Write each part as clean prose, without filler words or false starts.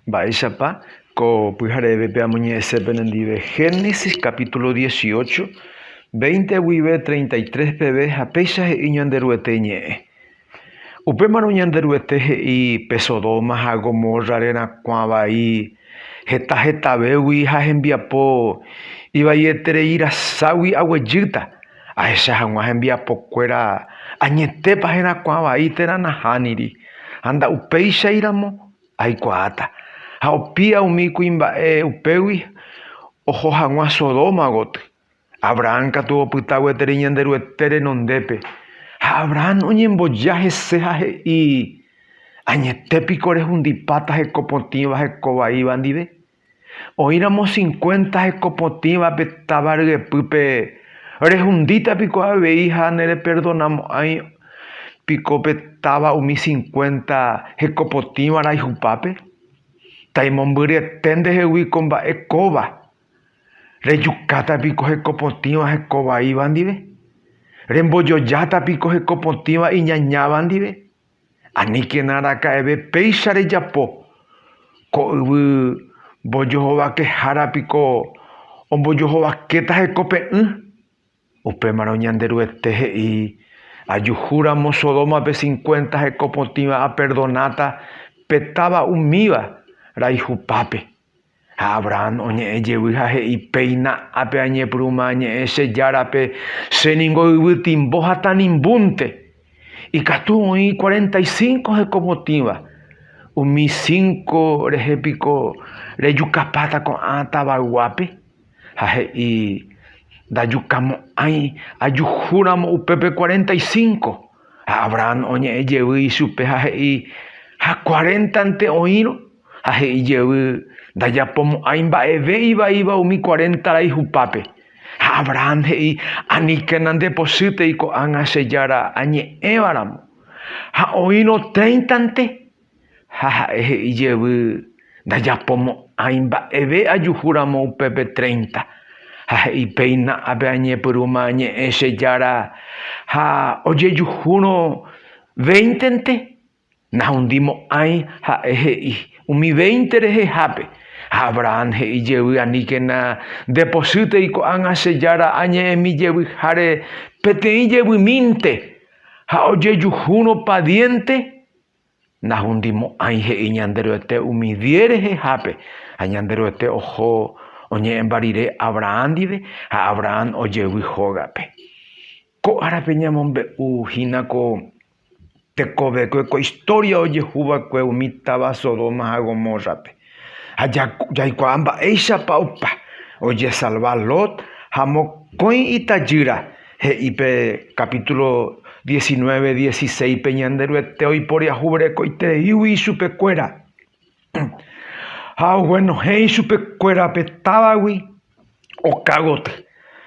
Mba'éichapa ko pyharevépe amoñe'ẽse penendive Génesis capítulo 18, 20 guive 33 peve ha péicha he'i Ñanderuete ñe'ẽ. Upémarõ Ñanderuete he'i pe Sodoma ha Gomorra rerakuã vai heta hetavégui ha hembiapo ivaieterei raságui aguejýta, ahecha hag̃ua hembiapokuéra añetépa herakuã vai térã nahániri, ha nda'upéichairamo aikuaáta. Ha opía umi kuimba'e upégui oho hag̃ua Sodoma gotyo. Abraham katu opyta gueteri Ñanderuete renondépe. Ha Abraham oñemboja hese ha he'i, Añete piko rehundipáta heko potĩva heko vaíva ndive? Oĩramo cincuenta heko potĩva pe táva ryepýpe, rehundíta piko avei ha nereperdonamo'ãi piko pe táva umi cincuenta heko potĩva rayhupápe? Taimombyryete ndehegui ko mba'e kóva, rejukáta piko heko potĩva heko vaíva ndive? Rembojojáta piko heko potĩva iñañáva ndive? Aníkena araka'eve péicha rejapo, ko yvy mbojohovakehára piko ombojohovakéta hekope'ỹ? Upémarõ Ñanderuete he'i, Ajuhúramo Sodómape cincuenta heko potĩva aperdonáta pe táva umíva rayhupápe. Ha Abraham oñe'ẽ jevy ha he'i, Péina ápe añepyrũma añe'ẽ che Járape, che ningo yvy timbo ha tanimbúnte. Ikatu oĩ 45 heko potĩva, umi cinco rehe piko rejukapáta ko'ã tavayguápe? Ha he'i, Ndajukamo'ãi ajuhúramo upépe 45. Ha Abraham oñe'ẽ jevy ichupe ha he'i, Ha cuaréntante oĩrõ? Ha he'i jevy, Ndajapomo'ãi mba'eve ivaíva umi cuarenta rayhupápe. Ha Abraham he'i, Aníkena ndepochýtei ko'ág̃a che Jára añe'ẽva ramo. Ha oĩrõ tréintante? Ha ha'e he'i jevy, Ndajapomo'ãi mba'eve ajuhu ramo upépe treinta. Ha he'i, Péina ápe añepyrũma añe'ẽ che Jára, ha ojejuhúrõ veintente? Nahundimo'ãi, ha'e he'i, umi veinte rehehápe. Ha Abraham he'i jevy, Aníkena ndepochýtei ko'ág̃a che Jára añe'ẽmi jevyháre peteĩ jevymínte, ha ojejuhúrõ padiente? Nahundimo'ãi, he'i Ñanderuete umi diez rehehápe. Ha Ñanderuete oho oñe'ẽmba rire Abraham ndive, ha Abraham ojevy hógape. Ko árape ñamombe'u hína ko tekovekue, ko istória ojehu va'ekue umi táva Sodoma ha Gomórrape. Ha jaikuaa mba'éichapa opa ojesalva Lot ha mokõi itajýra, he'i pe capítulo 19, 16-pe Ñanderuete oiporiahuverekoitereígui ichupekuéra. Ha oguenohẽ ichupekuéra pe távagui oka gotyo.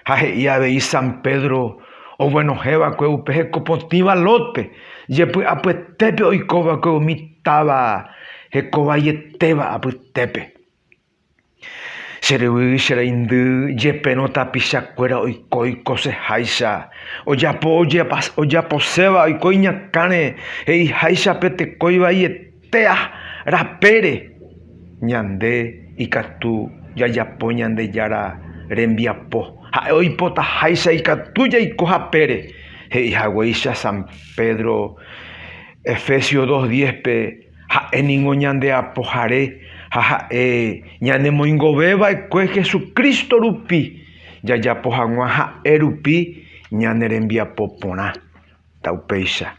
Ha he'i avei San Pedro oguenohẽ va'ekue upe hekopotĩva Lótpe, jepy'apyetépe oiko va'ekue umi táva hekovaietéva apytépe. Che ryvy, che reindy, jepérõ tapichakuéra oiko oikoseháicha, ojapo ojaposéva oiko iñakãre he'iháicha pe teko ivaietéa rapére, ñande ikatu jajapo Ñandejára rembiapo, ha'e oipotaháicha ikatu jaiko hapére, he'ihaguéicha San Pedro Efesios 2:10-pe. Ha'e ningo ñande Apohare ha ha'e ñanemoingove va'ekue Jesucristo rupi, jajapo hag̃ua ha'e rupi ñane rembiapo porã. Taupéicha.